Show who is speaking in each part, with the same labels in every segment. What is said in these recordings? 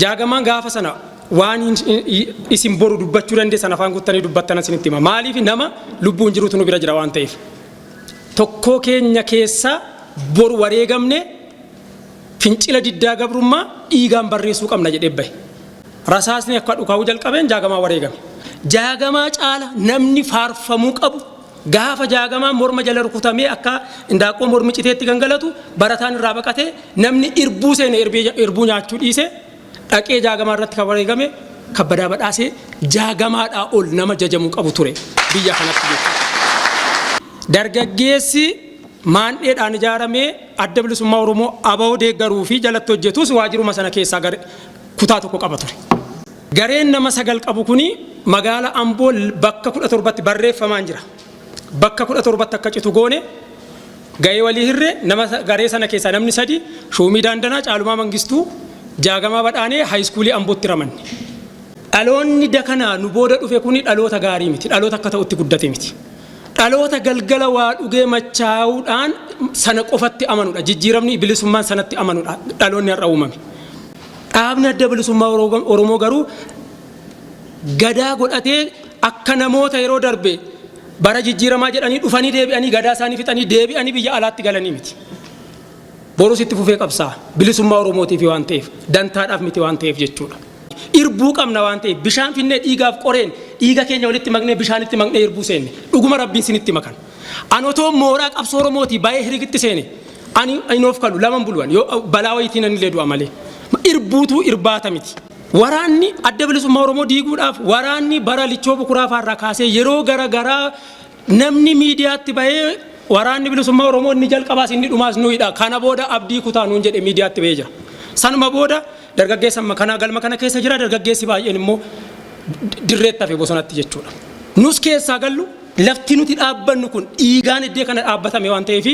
Speaker 1: Jaagamaan gaafa sana waan isin boru dubbachuu dandeessan afaan guuttanii dubbattan isinitti hima. Maaliif nama lubbuun jirutu nu bira jira waan ta'eef. Tokkoo keenya keessa boru wareegamne fincila diddaa gabrummaa dhiigaan barreessuu qabna jedhee bahe. Rasaasni akka dhukaa'uu jalqabeen Jaagamaa wareegame. Jaagamaa caala namni faarfamuu qabu gaafa Jaagamaa morma jala rukutamee akka indaaqqoo mormi citeetti gangalatu barataan irraa baqatee namni irbuu seene irbuu nyaachuu dhiise dhaqee Jaagamaa irratti kan wareegame Kabbadaa Badhaasee Jaagamaadhaa ol nama jajamuu qabu ture biyya kanatti jechuudha. Dargaggeessi maandheedhaan ijaaramee Adda Bilisummaa Oromoo ABO deeggaruu fi jalatti hojjetus waajjiruma sana keessaa kutaa tokko qaba ture. Gareen nama 9 qabu kuni magaala Amboo bakka 17tti barreeffamaan jira. Bakka 17tti akka citu goone ga'ee walii hirre nama garee sana keessaa namni 3 Shuumii Daandanaa, Caalumaa Mangistuu, Jaagamaa Badhaanee haayiskuulii Ambootti ramanne. Dhaloonni dakanaa nu booda dhufe kuni dhaloota gaarii miti. Dhaloota akka ta'utti guddate miti. Dhaloota galgala waa dhugee machaa'uudhaan sana qofatti amanudha. Jijjiiramni bilisummaan sanatti amanudha. Dhaloonni har'a uumame. Dhaabni Adda Bilisummaa Oromoo garuu gadaa godhatee akka namoota yeroo darbe bara jijjiiramaa jedhanii dhufanii deebi'anii gadaa isaanii fixanii deebi'anii biyya alaatti galanii miti. Borus itti fufee qabsaa'a. Bilisummaa Oromootiif waan ta'eef, dantaadhaaf miti waan ta'eef jechuudha. Irbuu qabna waan ta'eef bishaan finnee dhiigaaf qoreen dhiiga keenya walitti maknee bishaanitti maknee irbuu seenne. Dhuguma Rabbiin sinitti makan. An otoo mooraa qabsoo Oromootii bayee hirigitti seene ani hin oofkalu laman buluwan yoo balaa wayitiin anillee du'a malee. Irbuutuu irbaata miti. Waraanni Adda Bilisummaa Oromoo diiguudhaaf waraanni bara Lichoo Bukuraa faarraa kaasee yeroo gara garaa namni miidiyaatti bahee waraanni bilisummaa Oromoo inni jalqabaas inni dhumaas nuyidha. Kana booda abdii kutaa nuun jedhe miidiyaatti bahee jira. Sanuma booda dargaggeessa amma kana galma kana keessa jira dargaggeessi baay'een immoo dirreetti hafe bosonatti jechuudha. Nus keessaa gallu lafti nuti dhaabbannu kun dhiigaan iddee kana dhaabbatame waan ta'eef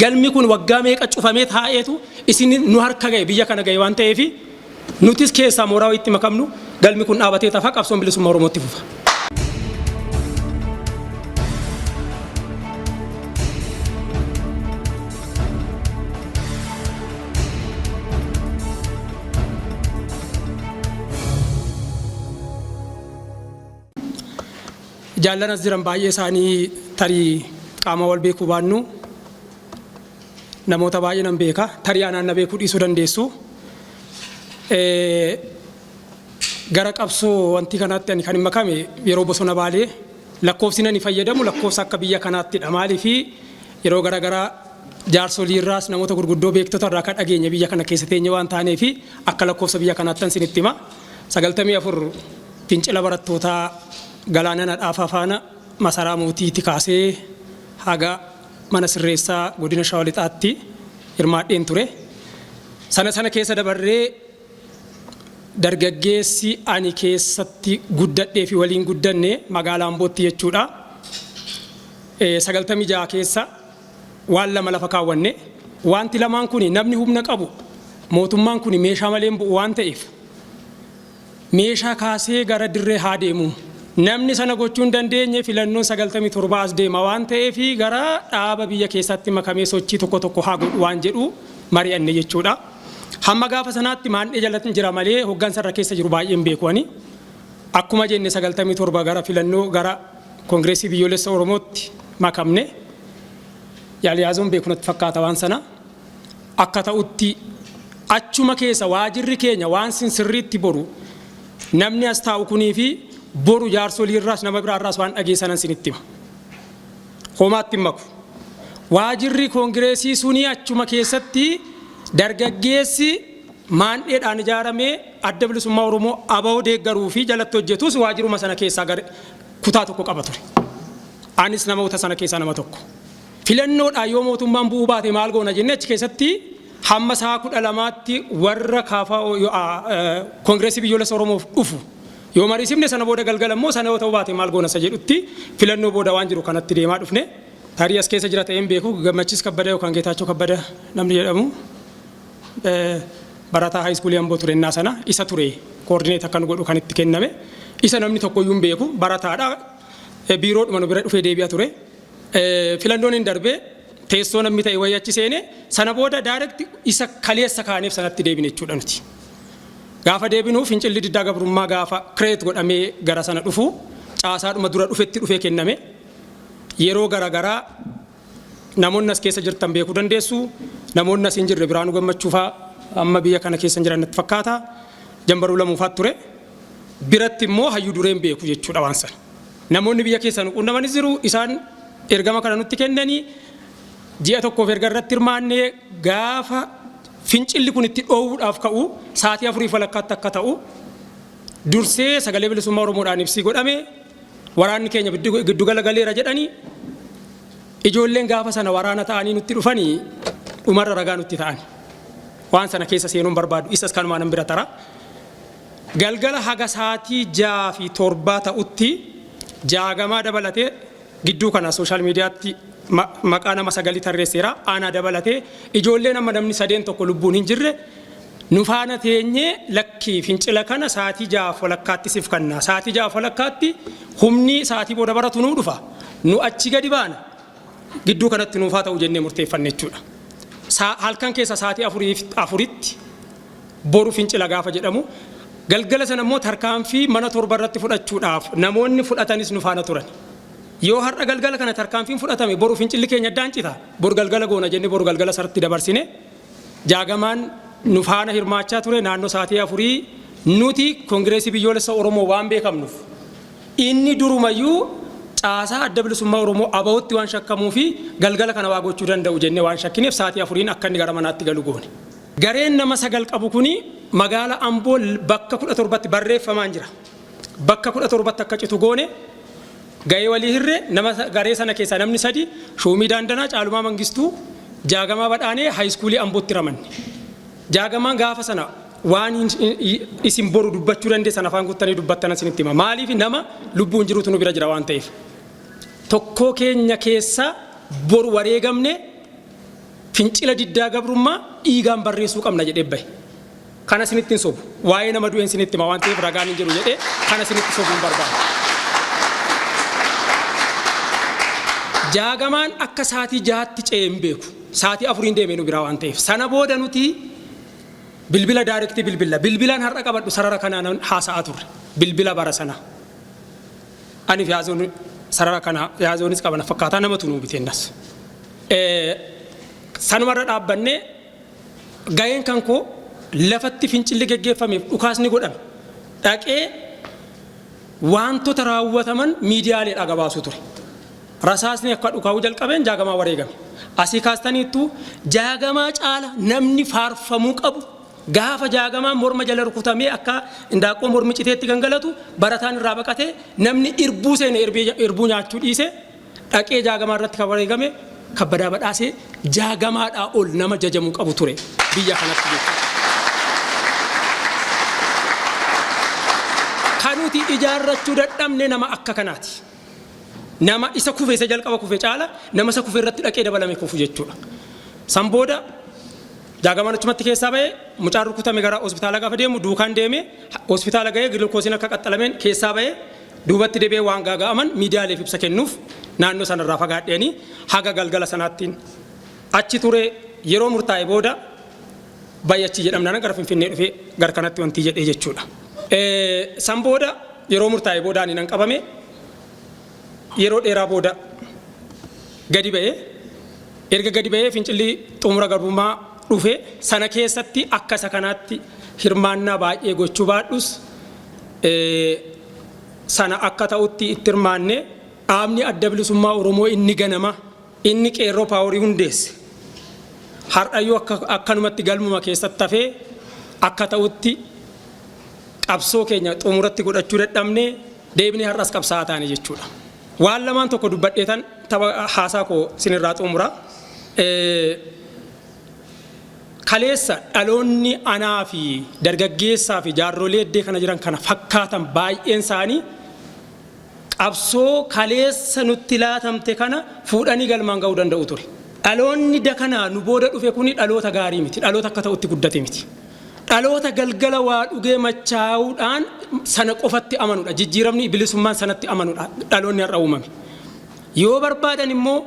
Speaker 1: galmi kun waggaa meeqa cufamee taa'eetu isin nu harka ga'e biyya kana ga'e waan ta'eef nutis keessaa mooraa wayiitti makamnu galmi kun dhaabatee tafa qabsoon bilisummaa Oromootti fufa. Jaallan as jiran baay'ee isaanii tarii qaama wal beekuu baannu namoota baay'ee nan beeka. Tarii anaan na beekuu dhiisuu dandeessu. Gara qabsoo wantii kanaatti ani kan hin makame yeroo bosona baalee lakkoofsi nani fayyadamu lakkoofsa akka biyya kanaattidha. Maaliif yeroo gara garaa jaarsolii irraas namoota gurguddoo beektota irraa kan dhageenye biyya kana keessa teenye waan taaneef akka lakkoofsa biyya kanaattan sinitti hima. 94 fincila barattootaa Galaana Nadhaafaa faana masaraa mootiiti kaasee haga mana sirreessaa godina Shawa Lixaatti hirmaadheen ture. Sana sana keessa dabarree dargaggeessi ani keessatti guddadhee fi waliin guddanne magaalaa Ambootti jechuudha. 96 keessa waan lama lafa kaawwanne. Wanti lamaan kun namni humna qabu mootummaan kun meeshaa malee hin bu'u waan ta'eef meeshaa kaasee gara dirree haa deemu. Namni sana gochuu hin dandeenye filannoon 97 as deema waan ta'eef gara dhaaba biyya keessatti makamee sochii tokko tokko haa godhu waan jedhu mari'anne jechuudha. Hamma gaafa sanaatti maandhee jala jira malee hoggansa irra keessa jiru baay'een beeku ani. Akkuma jenne 97 gara filannoo gara Koongireesii Biyyoolessa Oromootti makamne. Yaaliyaazoon beeku natti fakkaata waan sana. Akka ta'utti achuma keessa waajirri keenya waan sin sirriitti boru namni as taa'u kunii fi boru jaarsolii irraas nama biraa irraas waan dhageessanan sinitti hima. Homaatti hin maku. Waajirri koongireesii sunii achuma keessatti dargaggeessi maandheedhaan ijaaramee Adda Bilisummaa Oromoo ABO deeggaruu fi jalatti hojjetus waajiruma sana keessaa kutaa tokko qaba ture. Anis namoota sana keessaa nama tokko. Filannoodhaan yoo mootummaan bu'uu baate maal goona jennee achi keessatti hamma sa'a 12tti warra KFO Koongireesii Biyyoolessa Oromoof dhufu yoo mariisifne sana booda galgala immoo sana yoo ta'uu baate maal goona isa jedhutti filannoo booda waan jiru kanatti deemaa dhufne. Tarii as keessa jira ta'een beeku Gammachiis Kabbada yookaan Geetaachoo Kabbada namni jedhamu barataa haayiskuulii Amboo ture innaa sana isa ture koordineet akka nu godhu kan itti kenname isa namni tokkoyyuu hin beeku barataadha biiroodhuma nu bira dhufee deebi'a ture. Filannoon hin darbee teessoo namni ta'e wayii achi seene sana booda direct isa kaleessa kaaneef sanatti deebine jechuudha nuti. Gaafa deebinu fincilli diddaa gabrummaa gaafa create godhamee gara sana dhufu caasaadhuma dura dhufetti dhufee kenname. Yeroo garaagaraa namoonni as keessa jirtan beekuu dandeessu. Namoonni as hin jirre Biraanuu Gammachuufaa amma biyya kana keessa hin jiran natti fakkaata. Jambaruu Lamuufaat ture. Biratti immoo hayyuu dureen beeku jechuudha waan sana. Namoonni biyya keessa nu quunnamanis jiru. Isaan ergama kana nutti kennanii ji'a tokkoof erga irratti hirmaannee gaafa fincilli kun itti dhoowwuudhaaf ka'u sa'aatii 4:30tti akka ta'u dursee Sagalee Bilisummaa Oromoodhaan ibsii godhame. Waraanni keenya giddugala galeera jedhanii ijoolleen gaafa sana waraana ta'anii nutti dhufanii dhumarra ragaa nutti ta'an. Waan sana keessa seenuun barbaadu, isas kanumaan nan bira tara. Galgala haga sa'aatii 6 fi 7 ta'utti Jaagamaa dabalatee, gidduu kana social mediatti maqaa nama sagalii tarreesseera. Aanaa dabalatee ijoolleen amma namni sadeen tokko lubbuun hin jirre nu faana teenyee, lakkii, fincila kana sa'aatii 6:30tti sif kanna. Sa'aatii 6:30tti humni sa'aatii booda baratu nuu dhufa. Nu achi gadi baana. Gidduu kanatti nuufaa ta'u jennee murteeffanne jechuudha. Halkan keessa sa'aatii 4tti boru fincila gaafa jedhamu, galgala sana immoo tarkaanfii mana torba irratti fudhachuudhaaf namoonni fudhatanis nu faana turan. Yoo har'a galgala kana tarkaanfiin fudhatame, boru fincilli keenya addaan cita. Boru galgala goona jennee boru galgala saratti dabarsine. Jaagamaan nu faana hirmaachaa ture. Naannoo sa'aatii 4 nuti Koongireesii Biyyoolessa Oromoo waan beekamnuuf, inni durumayyuu caasaa Adda Bilisummaa Oromoo ABO'tti waan shakkamuu fi galgala kana waa gochuu danda'u jennee waan shakkineef, sa'aatii 4n akka inni gara manaatti galu goone. Gareen nama sagal qabu kuni magaala Amboo bakka 17tti barreeffamaan jira. Bakka 17tti akka citu goone. Gahee walii hirree nama garee sana keessaa namni sadi, Shuumii Daandanaa, Caalumaa Mangistuu, Jaagamaa Badhaanee, high schoolii Ambootti ramanne. Jaagamaan gaafa sana waan isin boru dubbachuu dandeessan afaan guuttanii dubbattan isinitti hima. Maaliif? Nama lubbuun jirutu nu bira jira waan ta'eef. Tokkoo keenya keessa boru wareegamne fincila diddaa gabrummaa dhiigaan barreessuu qabna jedhee bahe. Kana isinitti hin sobu. Waa'ee nama du'een isinitti hima waan ta'eef, ragaan hin jiru jedhee kana isinitti sobuu hin barbaadu. Jaagamaan akka sa'aatii 6tti ce'ee hin beeku. Sa'aatii 4n deemee nu biraa waan ta'eef. Sana booda nuti bilbila directii bilbila. Bilbilaan har'a qabadhu sarara kanaan haasa'aa turre. Bilbila bara sana. Ani fi Yaazoon sarara kana, Yaazoonis qabana fakkaataa, namatu nuu biteennas. Sanumarra dhaabbannee gaheen kan koo lafatti fincilli geggeeffameef dhukaasni godhame dhaqee wantoota raawwataman miidiyaaleedhaa gabaasuu ture. Rasaasni akka dhukaa'uu jalqabeen Jaagamaa wareegame. Asii kaastaniittu, Jaagamaa caala namni faarfamuu qabu, gaafa Jaagamaa morma jala rukutamee akka indaaqqoo mormi citeetti gangalatu, barataan irraa baqatee, namni irbuu seene irbuu nyaachuu dhiise, dhaqee Jaagamaa irratti kan wareegame Kabbadaa Badhaasee, Jaagamaadhaa ol nama jajamuu qabu ture biyya kanatti jechuudha. Kan nuti ijaarrachuu dadhabne nama akka kanaati. Nama isa kufe, isa jalqaba kufe caala nama isa kufe irratti dhaqee dabalame kufu jechuudha. San booda Jaagamaan achumatti keessaa ba'e. Mucaan rukutame gara hospitaala gaafa deemu duukaan deeme. Hospitaala ga'ee gilukoosiin akka qaxxalameen keessaa ba'e. Duubatti deebi'ee waan gaaga'aman miidiyaaleef ibsa kennuuf naannoo sanarraa fagaadheeni haga galgala sanaattiin achi ture. Yeroo murtaa'e booda baay'achi jedhamnaan gara Finfinnee dhufee gara kanatti wanti jedhee jechuudha. San booda yeroo murtaa'e booda ani nan qabame. Yeroo dheeraa booda gadi ba'ee, erga gadi ba'ee fincilli xumura garbummaa dhufe sana keessatti akka isa kanaatti hirmaannaa baay'ee gochuu baadhus, sana akka ta'utti itti hirmaanne. Dhaabni Adda Bilisummaa Oromoo inni ganama, inni Qeerroo Powerii hundeesse, har'ayyuu akkanumatti galmuma keessatti hafee akka ta'utti qabsoo keenya xumuratti godhachuu dadhabne. Deebinee har'as qabsaa'aa taane jechuudha. Waan lamaan tokko dubbadheetan tapha haasaa koo sinirraa xumura. Kaleessa dhaloonni anaa fi dargaggeessaa fi jaarrolee eddee kana jiran kana fakkaatan baay'een isaanii qabsoo kaleessa nutti laatamte kana fuudhanii galmaan ga'uu danda'u ture. Dhaloonni dakanaa nu booda dhufe kuni dhaloota gaarii miti. Dhaloota akka ta'utti guddate miti. Dhaloota galgala waa dhugee machaa'uudhaan sana qofatti amanudha. Jijjiiramni bilisummaan sanatti amanudha. Dhaloonni har'a uumame. Yoo barbaadan immoo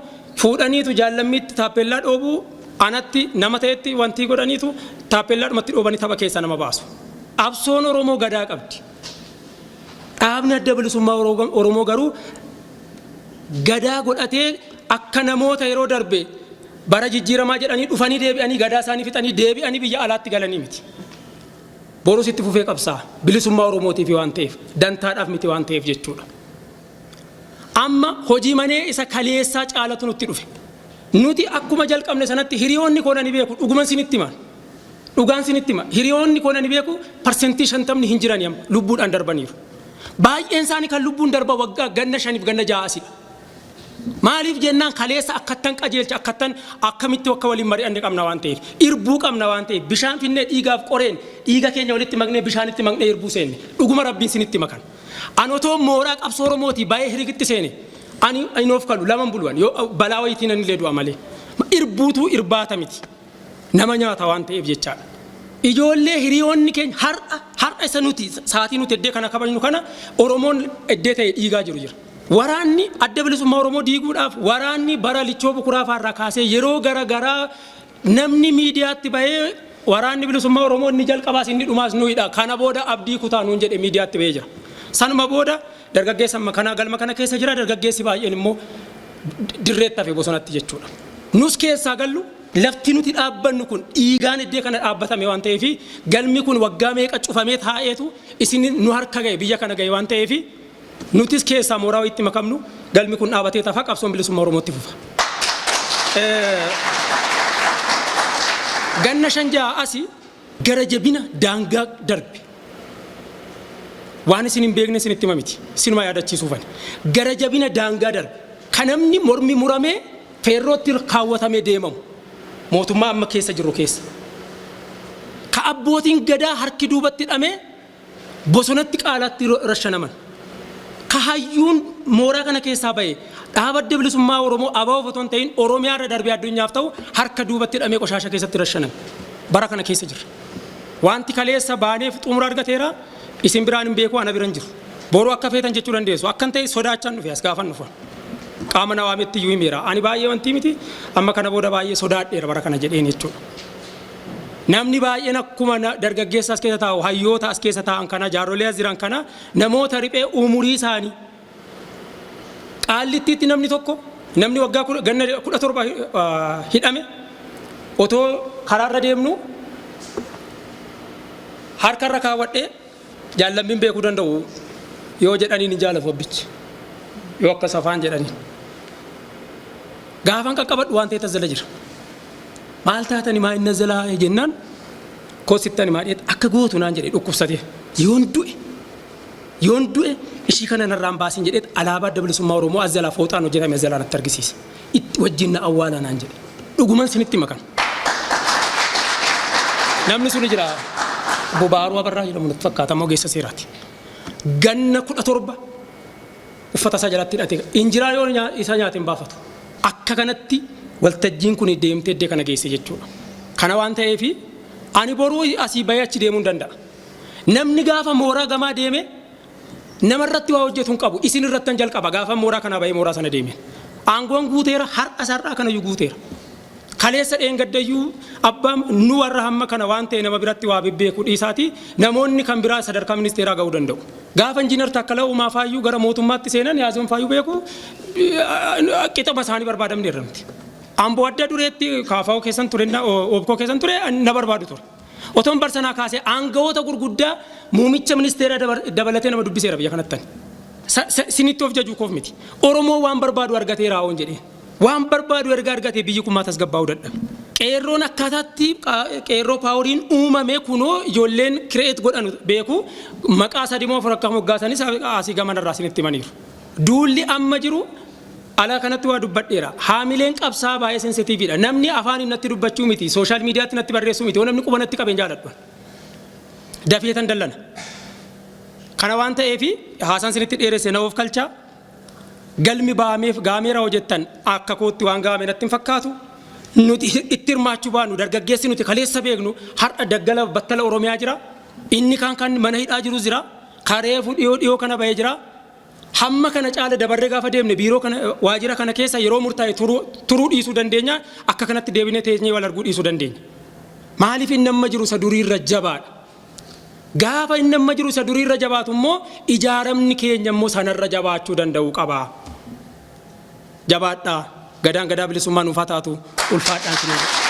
Speaker 1: fuudhaniitu jaallammiitti taappellaa dhoobuu, anatti nama ta'etti wantii godhaniitu taappellaadhumatti dhoobanii tapha keessaa nama baasu. Qabsoon Oromoo gadaa qabdi. Dhaabni Adda Bilisummaa Oromoo garuu gadaa godhatee akka namoota yeroo darbe bara jijjiiramaa jedhanii dhufanii deebi'anii gadaa isaanii fixanii deebi'anii biyya alaatti galanii miti. Borus itti fufee qabsaa'a. Bilisummaa Oromootiif waan ta'eef, dantaadhaaf miti waan ta'eef jechuudha. Amma hojii manee isa kaleessaa caalatu nutti dhufe. Nuti akkuma jalqabne sanatti hiriyoonni koo nani beeku, dhuguman sinitti hima. Dhugaan sinitti hima. Hiriyoonni koo nani beeku 50% hin jirani amma lubbuudhaan darbaniiru. Baay'een isaanii kan lubbuun darba waggaa ganna 5f ganna 6 asidha. Maaliif jennaan kaleessa akkattan qajeelcha, akkattan akkamitti akka waliin mari'anne qabna waan ta'eef, irbuu qabna waan ta'eef, bishaan finnee dhiigaaf qoreen dhiiga keenya walitti maknee bishaanitti maknee irbuu seenne. Dhuguma Rabbiin sinitti makan. An otoo mooraa qabsoo Oromootii bayee hirigitti seene ani hin of kalu laman buluwan yoo balaa wayitiin anillee du'a malee. Irbuutuu irbaata miti. Nama nyaata waan ta'eef jechaadha. Ijoollee hiriyoonni keenya har'a har'a isa nuti sa'aatii nuti eddee kana kabajnu kana Oromoon eddee ta'e dhiigaa jiru jira. Waraanni Adda Bilisummaa Oromoo diiguudhaaf waraanni bara Lichoo Bukuraa faarraa kaasee yeroo gara garaa namni miidiyaatti bahee waraanni bilisummaa Oromoo inni jalqabaas inni dhumaas nuyidha. Kana booda abdii kutaa nuun jedhe miidiyaatti bahee jira. Sanuma booda dargaggeessa amma kana galma kana keessa jira, dargaggeessi baay'een immoo dirreetti hafe bosonatti jechuudha. Nus keessaa gallu lafti nuti dhaabbannu kun dhiigaan iddee kana dhaabbatame waan ta'eef, galmi kun waggaa meeqa cufamee taa'eetu isin nu harka ga'e, biyya kana ga'e waan ta'eef, nutis keessaa mooraa wayiitti makamnu galmi kun dhaabatee tafa, qabsoon bilisummaa Oromootti fufa. Ganna 5-6 asi gara jabina daangaa darbe. Waan isin hin beekne isinitti hima miti. Sinuma yaadachiisuufani. Gara jabina daangaa darbe. Kan namni mormi muramee feerrootti kaawwatamee deemamu. Mootummaa amma keessa jirru keessa. Ka abbootiin gadaa harki duubatti hidhamee bosonatti qaalaatti rashanaman. Ka hayyuun mooraa kana keessaa bahe dhaaba Adda Bilisummaa Oromoo ABO otoo hin ta'in Oromiyaa irra darbee addunyaaf ta'u harka duubatti hidhamee qoshaasha keessatti rashaname. Bara kana keessa jirra. Wanti kaleessa baaneef xumura argateera. Isin biraan hin beeku, ana bira hin jiru. Boru akka feetan jechuu dandeessu. Akkan ta'e sodaachaan dhufe as gaafan dhufa. Qaama na waametti iyyuu himeera. Ani baay'ee wanti miti amma kana booda baay'ee sodaadheera bara kana jedheen jechuudha. Namni baay'een akkuma dargaggeessa as keessa taa'u, hayyoota as keessa taa'an kana, jaarrolee as jiran kana, namoota riphee umurii isaanii Qaallittiitti namni tokko, namni waggaa ganna 17 hidhame, otoo karaarra deemnu harkarra kaawwadhee jaallammiin beekuu danda'u yoo jedhaniin hin jaalatu abbichi yoo akkas afaan jedhaniin. Gaafan qaqqabadhu waan ta'e tazzala jira. Maal taatani maa inni jalaa jennaan koosittan himaa dhiyeet akka gootu naan jedhe dhukkubsatee. Yoon du'e, yoon du'e ishii kana narraan baasin jedheet alaabaa Adda Bilisummaa Oromoo as jalaa fooxaan hojjetame as jalaa natti argisiise. Itti wajjin na awwaalaa naan jedhe. Dhuguman sinitti makan. Namni suni jira, Obbo Baaruu Abarraa jedhamu natti fakkaata, amma ogeessa seeraati. Ganna 17 uffata isaa jalatti hidhatee injiraa yoo isa nyaate hin baafatu. Akka kanatti waltajjiin kun deemtee iddee kana geesse jechuudha. Kana waan ta'eef ani boruu asii bahee achi deemuu hin danda'a. Namni gaafa mooraa gamaa deeme namarratti waa hojjetu hin qabu. Isin irrattan jalqaba gaafa mooraa kanaa bahee mooraa sana deeme. Aangoon guuteera, har'a sar'aa kanayyuu guuteera. Kaleessa dheengaddayyuu abbaan nu warra hamma kana waan ta'e nama biratti waa bebbeeku dhiisaati namoonni kan biraa sadarkaa ministeeraa ga'uu danda'u. Gaafa Injiinar Taakkalaa Uumaa faayyuu gara mootummaatti seenan Yaazoon faayyuu beeku qixama isaanii barbaadamneerra nuti. Amboo adda dureetti KFO keessan ture, OBKO keessan ture, na barbaadu ture. Otoon bar sanaa kaasee aangawoota gurguddaa muumicha ministeeraa dabalatee nama dubbiseera biyya kanatti ani. Sinitti of jajuu koof miti. Oromoo waan barbaadu argateera oon jedhee. Waan barbaadu erga argate biyyi kun maa tasgabbaa'uu dadhabe? Qeerroon akkaataatti qeerroo poweriin uumame kunoo ijoolleen create godhanu beeku, maqaa sadi moo afur akka moggaasanis asii gamanarraa isinitti himaniiru. Duulli amma jiru ala kanatti waa dubbadheera. Haamileen qabsaa baay'ee sensitiiviidha. Namni afaaniin natti dubbachuu miti, social mediatti natti barreessuu miti. Yoo namni quba natti qabe hin jaaladhu. Dafeetan dallana. Kana waan ta'eef haasaan isinitti dheeresse na of kalchaa. Galmi ba'ameef gaameera hoo jettan akka kootti waan ga'ame natti hin fakkaatu. Nuti itti hirmaachuu baannu dargaggeessi nuti kaleessa beeknu har'a daggala battala Oromiyaa jira. Inni kaan kan mana hidhaa jiru jira. Kareefu dhiyoo dhiyoo kana bahee jira. Hamma kana caala dabarree gaafa deemne biiroo kana, waajjira kana keessa yeroo murtaa'e turuu dhiisuu dandeenya. Akka kanatti deebinee teenyee wal arguu dhiisuu dandeenya. Maaliif inni amma jiru isa duriirra jabaadha. Gaafa inni amma jiru isa duriirra jabaatu immoo ijaaramni keenya immoo sanarra jabaachuu danda'uu qaba. Jabaadhaa. Gadaan gadaa bilisummaa nuuf haa taatu. Ulfaadhaan siniin jedha.